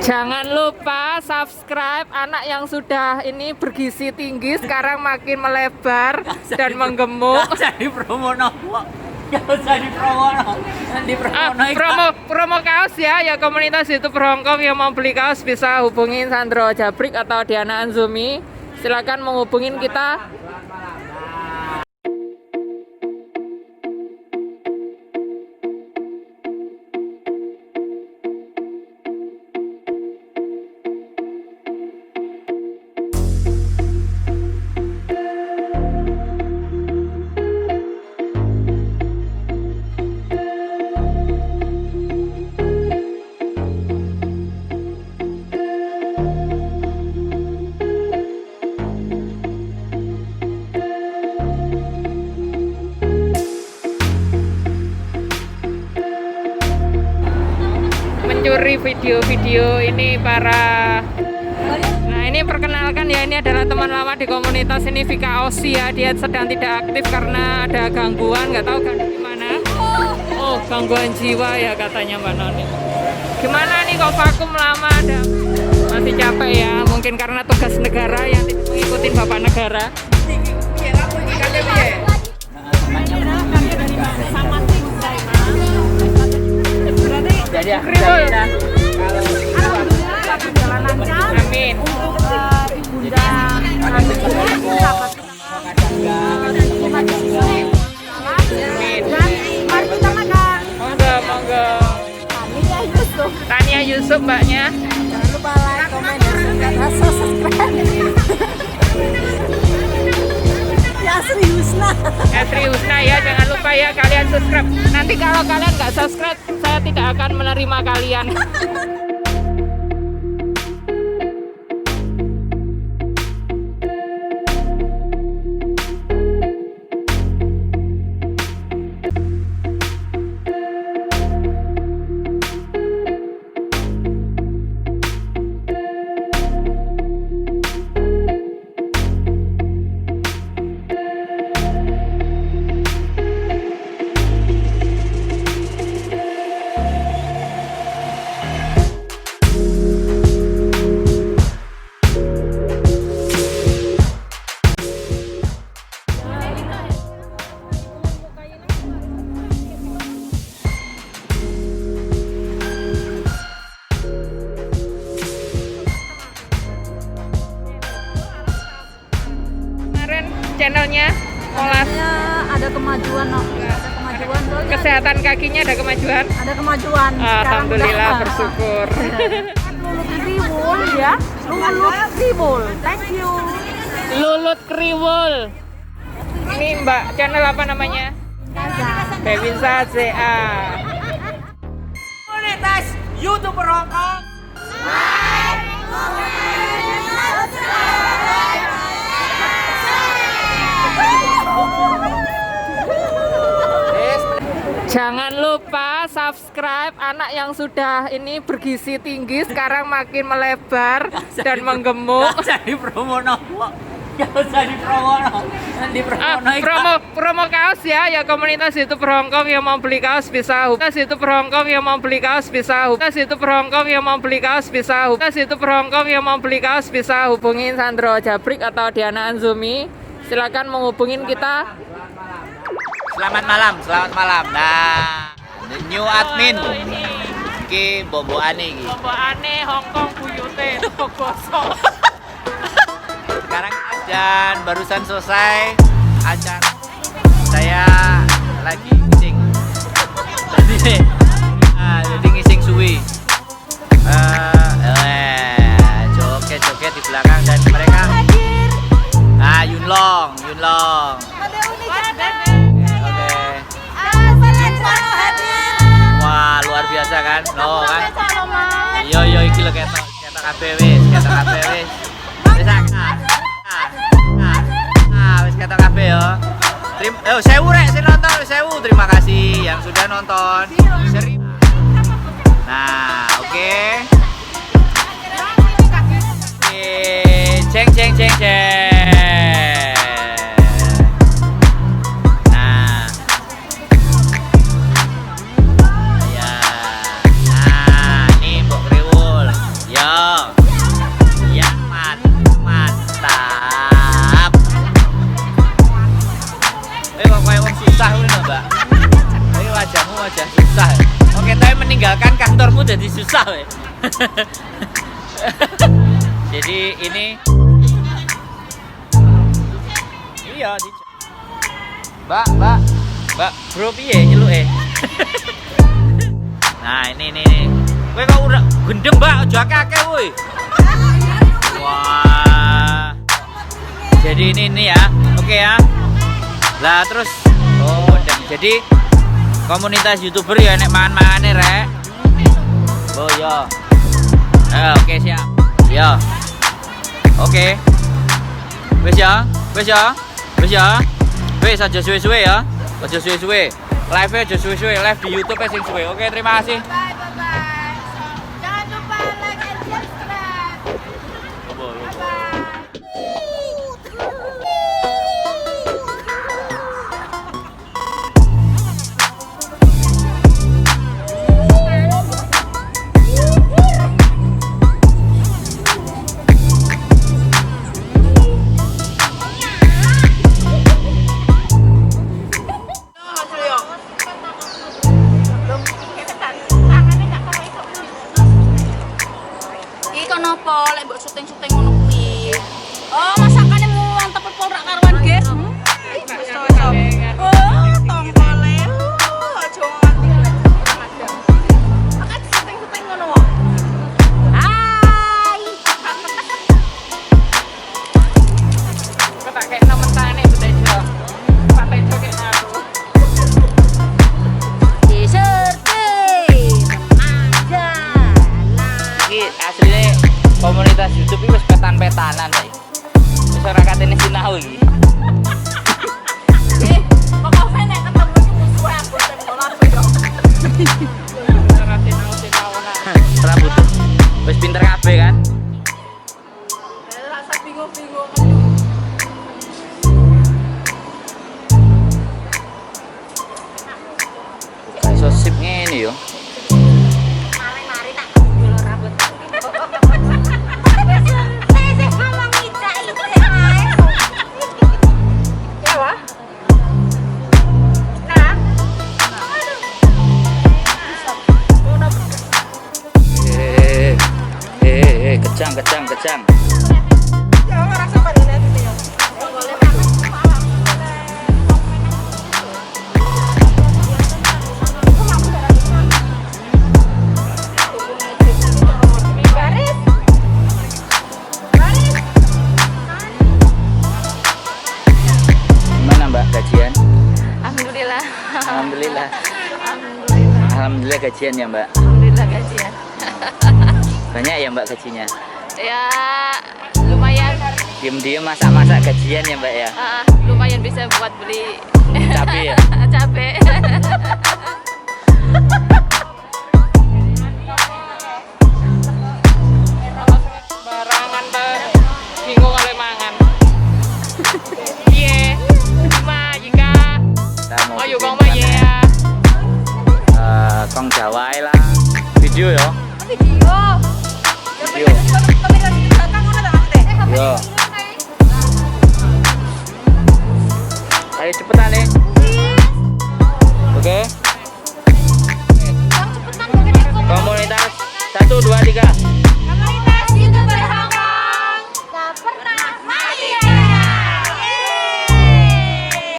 Jangan lupa subscribe. Anak yang sudah ini bergizi tinggi sekarang makin melebar dan menggemuk. Gak usah dipromono. Gak usah dipromono. Dipromono. Promo kaos ya, ya komunitas YouTuber Hongkong yang mau beli kaos bisa hubungin Sandro Jabrik atau Diana Anzumi. Silakan menghubungin kita. Mencuri video-video ini para. Nah, ini perkenalkan ya, ini adalah teman lama di komunitas ini, Vika Osi ya. Dia sedang tidak aktif karena ada gangguan, nggak tahu gangguan gimana. Oh, gangguan jiwa ya katanya Mbak Noni. Gimana nih kok vakum lama, ada masih capek ya? Mungkin karena tugas negara yang tidak mengikuti Bapak Negara. Jadi ya. Kriwul. Alhamdulillah berjalan lancar. Amin. Untuk Ibunda Amin. Dan mari kita makan. Monggo, monggo. Tania Yusuf. Tania Yusuf mbaknya. Jangan lupa like, komen, dan subscribe. Ya Sri Husna. Esri Husna ya, jangan lupa ya kalian subscribe. Nanti kalau kalian nggak subscribe, saya tidak akan menerima kalian. Kemarin channelnya Molas. Ada kemajuan, no. Ada kemajuan. Soalnya Kesehatan kakinya ada kemajuan. ada kemajuan. Sekarang Alhamdulillah, udah. bersyukur. Lulut Kriwul ya. Lulut Kriwul. Thank you. Lulut Kriwul. Ini Mbak, channel apa namanya? Bewinsa ZA. Komunitas YouTuber Hongkong. Jangan lupa subscribe. Anak yang sudah ini bergizi tinggi sekarang makin melebar dan menggemuk. Gak usah dipromono. Gak usah dipromono. Dipromono. Promo kaos ya, ya komunitas YouTuber Hongkong yang mau beli kaos bisa YouTuber Hongkong yang mau beli kaos bisa YouTuber Hongkong yang mau beli kaos bisa YouTuber Hongkong yang mau beli kaos bisa hubungin Sandro Jabrik atau Diana Anzumi. Silakan menghubungin kita. Selamat malam, selamat malam. Nah, the new admin. Iki bombokane iki. Bombokane Hongkong buyute gosok. Sekarang dan barusan selesai acara. Saya lagi ngising. Jadi ngising suwi. Joget-joget di belakang dan mereka Yunlong, Yunlong. Oke. Wah, luar biasa kan? No kan? Iya, iya iki lho ketok, ketok kabeh wis, ketok kabeh wis. Wis wis ketok kabeh yo. 1000 rek sing nonton, 1000. Terima kasih yang sudah nonton. 1000. Nah, oke. Oke, ceng ceng ceng ceng. Nah. Ya. Nah, ini Mbok Kriwul. Ya. Jadi ini iya di Mbak, Mbak. Mbak, bro piye nyeluke? Nah, ini. Kowe kok ora gendeng, Mbak, aja akeh-akeh woi. Wah. Jadi ini ya. Oke ya. Lah terus oh, gendeng. Jadi komunitas YouTuber ya nek mangan-mangane rek. Oh iya. Oke siap. Ya. Oke. Wis ya, wis ya. Wis ya. Wis aja suwe-suwe ya. Aja suwe-suwe. Live aja suwe-suwe, live di YouTube sing suwe. Oke, terima kasih. Bye bye bye. Jangan lupa like and subscribe. Bye bye. Iki kono apa lek mbok syuting-syuting ngono kuwi. Oh, masakane mantep pol rak karuan, guys. Wis cocok. Oh, tongkole. Aja nganti kurang ajar. Makan syuting-syuting ngono wae. Hai. Kok tak kekno mentane Bu Tejo. Pak Tejo kekno aku. Diserti remaja. Iki asline komunitas YouTube iki wis petan-petanan saiki. Wis ora katene sinau iki. Eh, pokoknya nek ketemu iki musuh aku bola yo. Ora sinau-sinauan. Ora butuh. Wis pinter kabeh kan? Rasa bingung-bingung. Gak iso sip ngene yo. Mari-mari tak gundul rambut. Saya ngomong icak-icak ae. Ya wah. Nah. Kejang, kejang, kejang. Ya ora sampe ngene ya. Baris. Baris. Gimana Mbak gajian? Alhamdulillah. Alhamdulillah. Alhamdulillah. Alhamdulillah gajian ya Mbak. Alhamdulillah gajian. Banyak ya Mbak gajinya? Ya lumayan. Diem-diem masak-masak gajian ya Mbak ya? Lumayan bisa buat beli Cabe ya? Cabe. Barangan te bingung oleh mangan. Piye? Ma Yika. Kita mau Oh, yo bikin kong ma ya. Kong Jawa ae lah. Video ya. Video. Video. Kamera di belakang ngono ta maksudnya? Yo. Ayo cepetan nih. Oke. Komunitas 1 2 3.